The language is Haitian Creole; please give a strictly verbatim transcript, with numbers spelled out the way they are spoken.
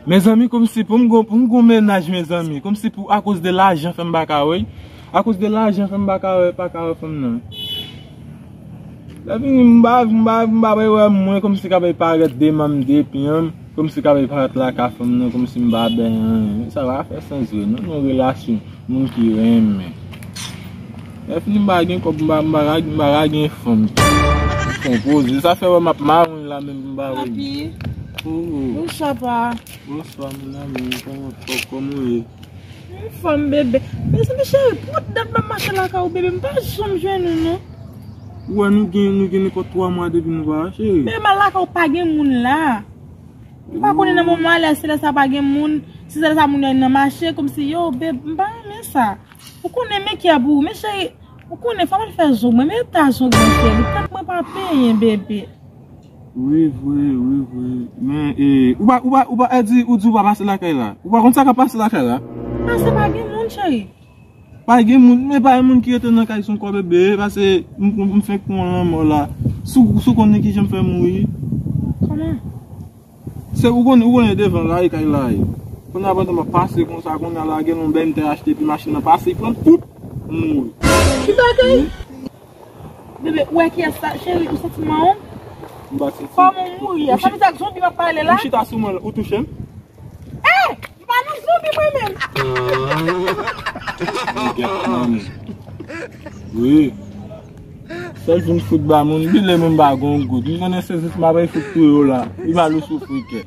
Mezanmi, kòmsi pou m gon, pou m gon mennaj, mezanmi. Kòmsi pou, akoz de lajan fè m pa ka wè. Akoz de lajan fè m pa ka wè, pa ka wè fanm nan. Lèfini, m pa, m pa, m pa bay wè mwen, kòmsi ka bay parèt de manm de pyan m, kòmsi ka bay parèt lakay fanm nan, kòmsi m pa bay anyen. Sa pa fè sans vre, non, non, relasyon, moun ki renmen. Lèfini, m pa gen kòb, m pa, m pa ka, m pa ka gen fanm. M fè yon poze, sa fè wè m ap mawon la menm, m pa wè. Papi, oh, bonswa, pa. Bonswa, mon ami, kòman, kò-, kòman w ye? Anfòm, bebe. Mezanmi, cheri, pou dat m ap mache lakay ou, bebe, m pa janm jwenn ou, non. Ou wè, nou gen, nou gen nenpòt twa mwa depi nou pa wè, cheri. Bebe, m al lakay ou, pa gen moun la. M pa konnen nan moman lè, se lè sa pa gen moun, si se lè sa moun yo nan mache, kòmsi yo, bebe, m pa renmen sa. Ou konnen men kè pou ou, men cheri, ou konnen fò mwen fè zong mwen, men ta zong mwen, cheri, tèt mwen pa penyen, bebe. Wi, vre, wi, vre. Men, e, ou pa, ou pa, ou pa, e di, ou di ou pa pase lakay la. Ou pa konn sa k ap pase lakay la? Pase pa gen moun, cheri. Pa gen moun, men pa gen moun ki rete nan kay son kò bebe, pase m, m, m fenk pran lanmò la. Si w, si w konnen kijan m fè mouri. Kòman? Se ou konnen, ou konnen devan la, e kay la, e. Kounye a pandan m ap pase konsa, kounye a la, gen yon bèy m te achte, epi machin nan pase, li pran tout, m mouri. Ki bagay? Bebe, ou wè kiyès sa? Cheri, ou santi mawon? M pa santi. Kòman w mouri a? Sa vle di ak zonbi m ap pale la? Ou chita sou mwen, ou touche m? Eh! M pa nan zonbi mwen menm. Wi. Sèl vin fout ba moun, bile menm pa gon gout. M konnen se jis m ap fout touye w la. Li ba l ou soufri kè.